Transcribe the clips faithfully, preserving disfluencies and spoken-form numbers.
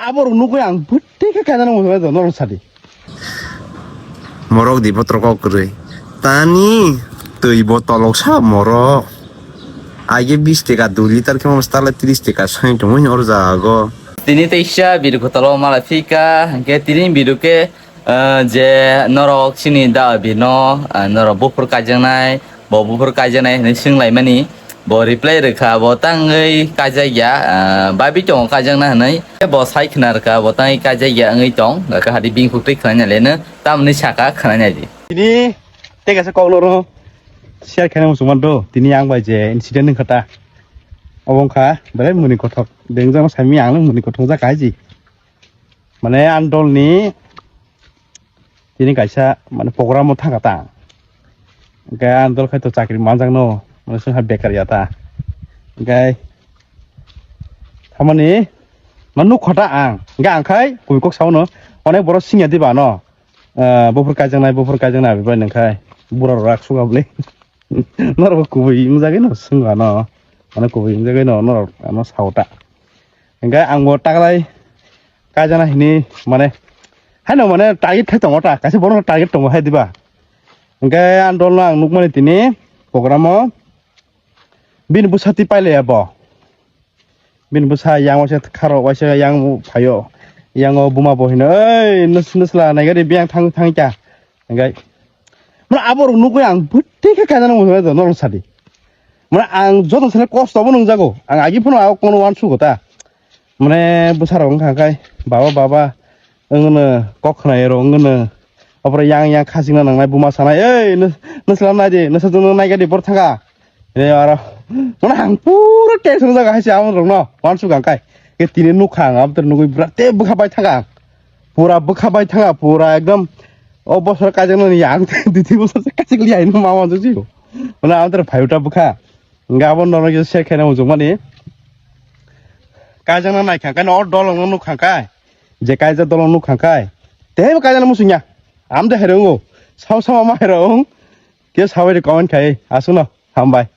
Aborok nugwi ang bwtwi khe kainani muchungmani norok sadi. Morok di botol kok kwrwi. Tani twi botolok sa morok. Aige bis teka dui liter khe mos tale tris teka soi tongwi oro jago. Tini teisa biru kotolo mala phika, hingke tini biru ke, eh, je norok chini da bino, eh, norok buphur kaijaknai, bo buphur kaijaknai hinwi swnglaimani. Bo reply rwkha, bo tangwi kaijakya, ah, babi tongo kaijakna hinwi. Bo sai khna rwkha, bo tangwi kaijakya wngwi tong. Hwnkhe hadi bini khuktwi khnaina leno, tamni saka khnaina di. Tini tei kaisa kok noro share khaina muchungma do. Tini ang bai je incident wngkha ta. Obo wngkha belai muni kothok. Bengjakno saimanya ang muni kothok jak hai ji. Mane ang dolni tini kaisa mane program o thangkha ta. Hingke ang dol khai to chakri manjakno mane swngkha bekar ya ta. Hingke thamani ma nukkha ta ang. Hingke ang khai kubui kok saono onek borok singya diba no. Ah, buphur kaijaknai, buphur kaijaknai abibai nang khai. Bura rok rak suga bwle. Norok kubui wngjagwi no swngya no. Mane kubui wngjagwi no norok ano sao ta. Hingke ang bo taklai kaijana hini mane haino mane target khai tongo ta, kaisa borok target tongo hai diba. Hingke ang dolno ang nukmani tini program o bini bwsa twi pailaiya bo. Bini bwsa yang waisa kharo waisa yang phaio. Yang o buma bo hino, "Oi, nws-, nwsla naigari biyang thang thang kya?" Hingke mane aborok nukwi ang bwtwi khe kainani muchungmani norok sadi. Mane ang joto sene kosto bo nungjago. Ang agi phano ang kono uansugo ta. Mane bwsarok wngkha khe, "Baba, baba," wngno kok khnairok wngno. Oborok yang yang khachikna nangnai buma sanai, "Ei, nw-, nwslam nai di, nwsajwkno naikha di, bor thangkha." Re aro, mane ang pura tension jaga hai se amo rok no, uansuk ang kai. Ke tini nukha ang, abo nugui bwra te bwkha bai thangkha ang. Pura bwkha bai thangkha, pura ekdom o bosor kaijaknani yang, dui tin bosor se kaijakli ai no ma uansuk jio. Mane amo tere phai uta bwkha. Hingke abo norok share khaina muchungmani. Kaijakna naikha kai, o dolong no nukha kai. Je kaijak dolong nukha kai. Tei bo kaijakna muchungya. Amo de herungo. Sao sama ma herung. Ke sabai de comment khai. Asuno. Hambai.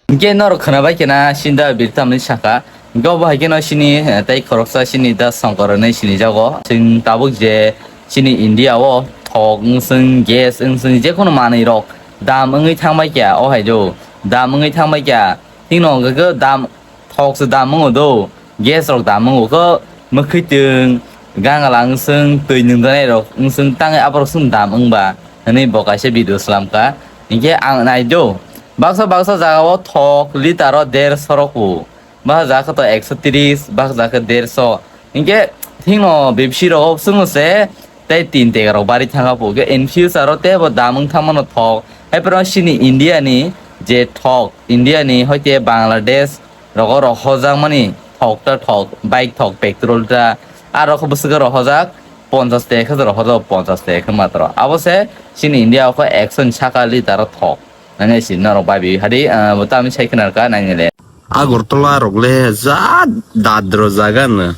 Hingke norok khwnabai kena sinda birta mani saka. Hingke obo hai keno sini, eh, tei khoroksa sini da Shankar hinwi sinijago. Chwng tabuk je sini India o thok wngswng, gas wngswng, jekheno manwi rok dam wngwi thangbai kya o hai do. Dam wngwi thangbai kya. Hino hwnkhe dam thok se dam wngo do. Gas rok dam wngo khe mwkhwitwng, gangala wngswng, twi nungjanai rok wngswng tangwi aborok swng dam wngba hinwi bo kaisa video slamkha. Hinkhe ang naido, baksa baksa jagao thok litero derso rokbo, baksa jaga khe to ekso tris, baksa jaga khe derso. Hinkhe thikno bebsi rogo swngno se tei tin tega rok bari thangkha po. Hinkhe in future o teibo dam wng thangmano thok. Haiphano chini India ni je thok, India ni hoite Bangladesh, rogo rohojakmani thok ta thok, bike thok, petrol ta, aro khe bwswk rohojak ponchas teka khe rohojak, ponchas teka khe matro. Abo se chini India o khe ekso ni saka litero thok. Nani si norok bai bi hadi, ah, bo tamo sai khna ka nai le. Agartala rok le ja dadro jaga no.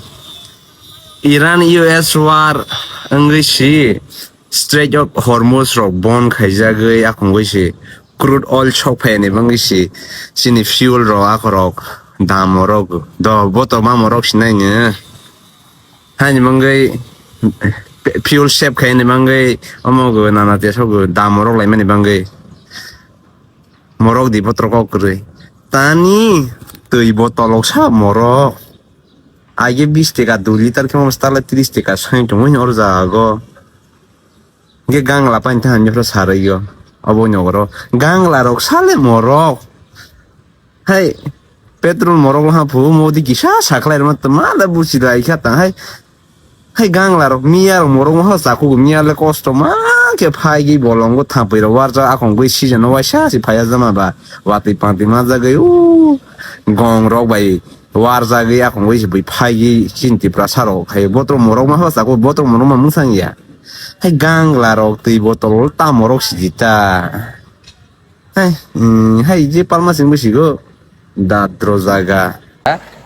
Iran U S war wngwi si Strait of Hormuz rok bon khaijagwi akhungwi si crude oil sok phaini bangwi si chini fuel rok akhorok dam rok do boto mamo rok sinai ni haini bangwi fuel save khaini bangwi omo go nana te sok dam rok laimani bangwi morok di botol kok kwrwi tani twi botol oksa morok aige bis teka dui liter khe mos tale tris teka soi tongwi oro jago. Hingke gangla paini thang hamya phano sarwi o. Obo nogoro gangla rok sale morok. Hai petrol morok ha phu modi kisa sakhlai rwma tma da buchi lai kha tang hai. Hai gangla rok miya rok morok ha chakhuk miya le kosto ma khe phai gi bolongo thapui rok warjak akhong gui season o waisa se phaiya jama ba watwi pangtwi ma jagwi u gong rok bai warjagwi akhong gui se bui phai gi chini Tiprasa rok hai botol morok ma ha chakhuk botol morok ma mwsang ya. Hai gangla rok twi botol tamorok sijita. Hai, mm, hai je palma sing bwsigo dadro jaga.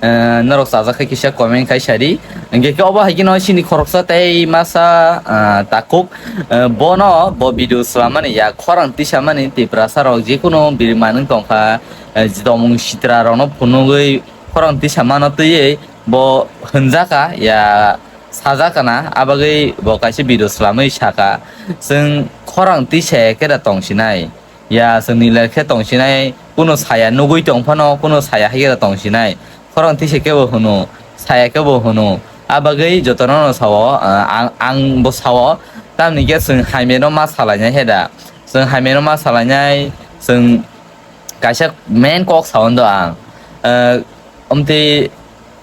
Eh, norok chajak khe kisa comment khai sadi. Hingke khe obo hai khe no sini khoroksa tei masa, ah, takuk. Eh, bono bo video swlamani ya khorang tisamani Tiprasa rok jikunu biri manung tongkha. Eh, jitomung sitra rokno phunugwi khorang tisamano twiwi bo hwnjakha ya sajakha na, abagwi bo kaisa video swlamwi sakha, chwng khorang tisa khe da tongsinai, ya chwng nilai khe tongsinai, kuno saya nugwi tong phano kuno saya hai khe da tongsinai, khorang tisa khe bo hwno, saya khe bo hwno, abagwi jotono no sao, ah, ang, ang bo sao, tamni khe chwng hamya no ma salainai he da, chwng hamya no ma salainai, chwng kaisa main kok sao do ang, ah, omtwi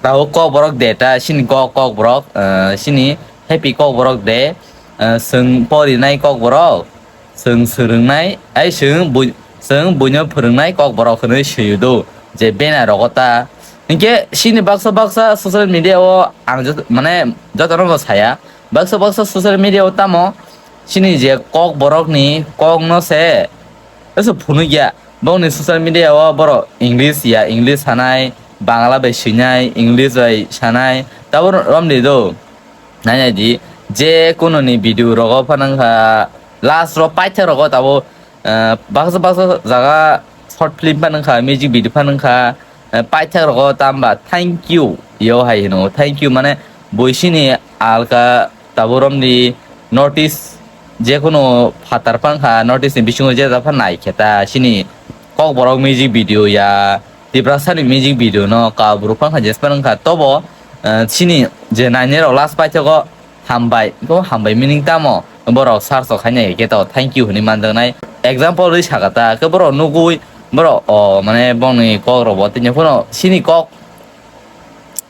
tabuk Kokborok de ta, chini kok, Kokborok, ah, chini happy Kokborok de, ah, chwng porinai Kokborok, chwng swrwngnai, ai chwng bui-, chwng buino phwrwngnai Kokborok hwnwi swiyo do, je banner rogo ta. Hinkhe chini baksa baksa social media o ang jot-, mane jotono bo saya, baksa baksa social media o tamo chini je Kokborokni kokno se, eso phunukya. Bongni social media o borok English ya English sanai, Bangla bai swinai, English bai sanai, tabuk romdi do. Nainai di, je kuno ni video rogo phano wngkha, last ro paithak rogo tabuk, eh, baksa baksa jaga short film phano wngkha, music video phano wngkha, eh, paithak rogo tamba thank you yo hai hino, thank you mane bui sini alka tabuk romdi notice je kuno phatar phano wngkha, notice ni bisingo je da phano nai khe ta sini Kokborok music video ya, Tiprasani music video no Kokborok phano wngkha, jespan wngkha, tobo, eh, sini je nainai rok last paithago hambai, to hambai meaning tamo? Borok search rok khainai khe to thank you hwnwi manjaknai. Example rwi sakha ta, khe borok nugwi, borok, o, mane bongni kok rok bo tini phano sini kok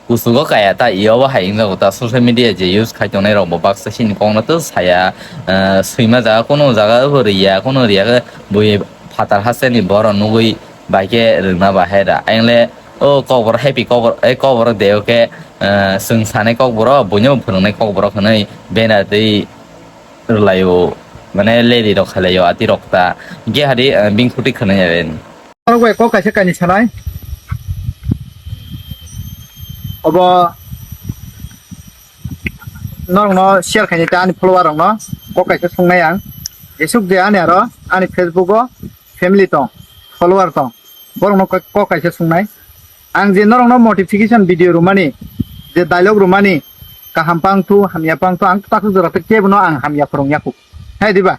kusugo kaya ta, io bo hai wngjago ta, social media je use khai tongnai rok bo baksa sini kok no to saya, eh, swima jaga, kuno jaga bo riya, kuno riya khe bui phatar hasteni borok nugwi bai khe rwngna bahai da. Ayang le o Kokborok happy Kokborok, eh, Kokborok de o khe, eh, chwng sanai Kokborok, buino bo phwrwngnai Kokborok hwnwi banner twi rwlaio, mane lady rok khailaio, ati rok ta. Ge hari, eh, bini khuti khwnai ya ben. Norok bai kok kaisa kainwi sanai. Obo norokno share khainai ta ani follower rokno kok kaisa sungnai ang. Jesuk je ani aro ani Facebook o family tong, follower tong, borokno kok, kok kaisa sungnai. Ang je norokno motivation video rwmani, je dialogue rwmani, kaham pang thu, hamya pang thu, ang takhuk jora tei kebono ang hamya phwrwng yaku. Hai diba?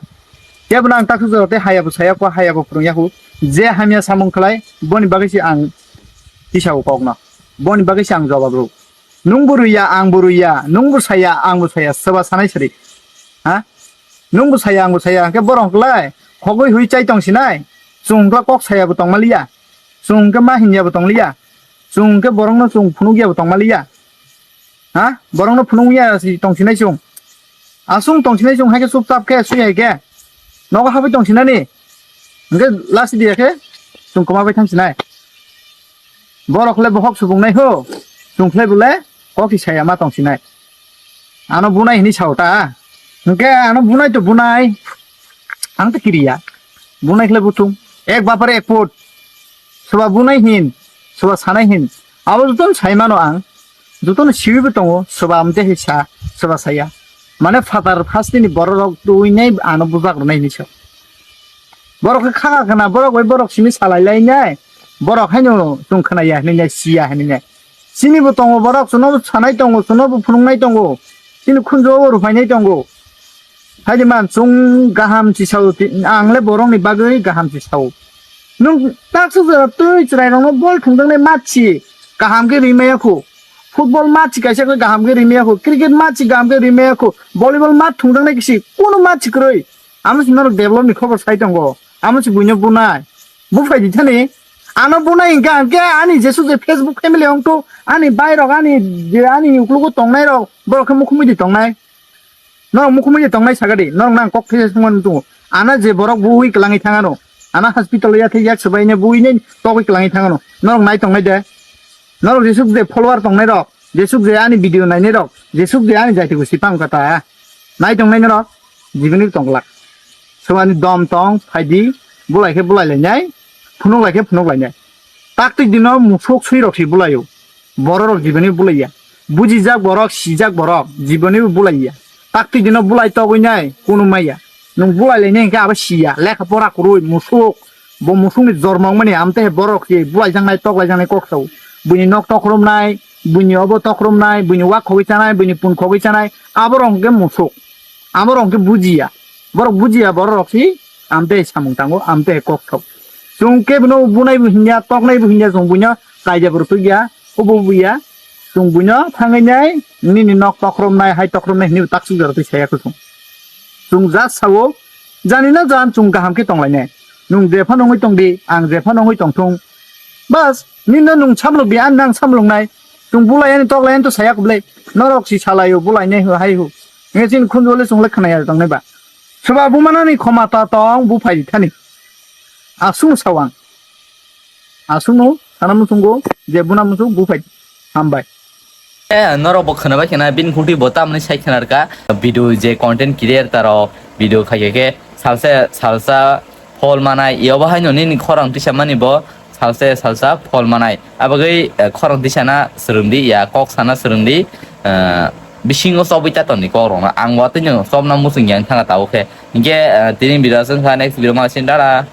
Kebono ang takhuk jora tei haya bo saya kho, haya bo phwrwng yaku. Je hamya samung khlai, boni bagwi se ang tisao kokno. Boni bagwi se ang jobab rw. Nung bo rwya, ang bo rwya, nung bo saya, ang bo saya, soba sanai sari. Ha? Nung bo saya, ang bo saya, hwnkhe borok hwnkhe lai khogwi hui chai tong sinai. Chwng hwnkhe kok saya bo tong maliya. Chwng hwnkhe ma hinya bo tong liya. Chwng hwnkhe borokno chwng phunuk ya bo tong maliya. Ha? Borokno phunuk ya si tong sinai chwng. Aswng tong sinai chwng hai khe chupchap khe sui hai khe. Nogo habwi tong sinani. Hwnkhe lasi diya khe chwng kwma bai thang sinai. Borok le bohok subung nai ho. Chwng khlai bole kok si saya ma tong sinai. Ano bunai hini sao ta. Hwnkhe ano bunai to bunai. Ang to kiriya. Bunai khlai buthung. Ek bapare ek put. Soba bunai hin. Soba sanai hin. Abo jotono sai mano ang. Jotono siwi bo tongo. Soba amte hai sa. Soba saya. Mane phatar phastini borok rok tuinai ano bujak rwnai hinwi sa. Borok khe kha kha khna, borok bai borok simi salai lai nai. Borok haino chwng khna ya hinwi nai, si ya hinwi nai. Chini bo tongo borok, chwngno bo sanai tongo, chwngno bo phunuknai tongo. Chini khunju o bo rwphainai tongo. Haidi man chwng kaham si sao, ang le borokni bagwi kaham si sao. Nwng taksa jora twi chwrairokno bol thwngjaknai match si kaham khe rimaya kho. Football match si kaisa khe kaham khe rimaya kho. Cricket match si kaham khe rimaya kho. Volleyball match thwngjaknai kisi kunu match si kwrwi. Amo si norok develop ni khobor sai tongo. Amo si buino bunai. Buphai di thani. Ano bunai hingka hingke ani jesu je Facebook family ongto. Ani bai rok ani je ani uklugo tongnai rok. Borok khe mukhumui di tongnai. Norok mukhumui di tongnai sagadi. Norok nang kok thai sungman tongo. Ana je borok bui kwlangwi thangano. Ana hospital ya thai yak sabai ne bui ne togwi kwlangwi thangano. Norok nai tongnai de. Norok jesuk je follower tongnai rok. Jesuk je ani video nainai rok. Jesuk je ani jaiti gusi pang kata. Nai tongnai norok. Jibini tong glak. Swmani dom tong, phaidi, bulai khe bulai lainai, phunuk lai khe phunuk lainai. Taktwi dino musuk sui rok si bulaio. Borok rok jibini bulaiya. Bujijak borok, sijak borok, jibini bulaiya. Taktwi dino bulai togwi nai, kunu maya. Nwng bulai lainai hinkhe abo siya, lekha pora kwrwi, musuk, bo musukni jormo wngmani, amte he borok si bulai jaknai, tok lai jaknai kok sao. buini nok tokrumnai, buini obo tokrumnai, buini wak khogwi chanai, buini pun khogwi chanai, aborok hwnkhe musuk, aborok hwnkhe bujiya. Borok bujiya, borok rok si amtwi samung tango, amtwi kok thok. Chwng kebono bunai bo hinya, toknai bo hinya, chwng buino kaida bo rwtwkya, obo buya. Chwng buino thangwi nai, nini nok tokrumnai, hai tokrumnai hinwi taksuk jora twi saya kho chwng. Chwng just sao, jani na jan chwng kaham khe tonglainai. Nwng jephano wngwi tongdi, ang jephano wngwi tongthung. Bas, nino nwng samlokdi, ani nang samloknai. Chwng bulai ani toklai ani to saya kho bwlai. Norok si salaio, bulainai ho, hai ho. Nge chini khunju le chwng le khnaya tongnai ba. Soba bumanani khoma ta tong, buphai thani. Aswk sao ang. Aswkno sana muchungo je buna muchung buphai. Hambai. Eh, norok bo khwnabai khna bini khungtwi bo tamni sai khna rwkha. Video je content creator rok video khai khe salsa, salsa phol manai, yobo haino nini khorang tisa mani bo salsa, salsa phol manai. Abagwi, eh, khorang tisana swrwngdi, ya kok sana swrwngdi, eh, bisingo chobwi ta tongni kok rokno. Ang watwi no chobna muchung yang thanga tabuk khe. Hinkhe, eh, tini video aswk kha, next video ma sin dara.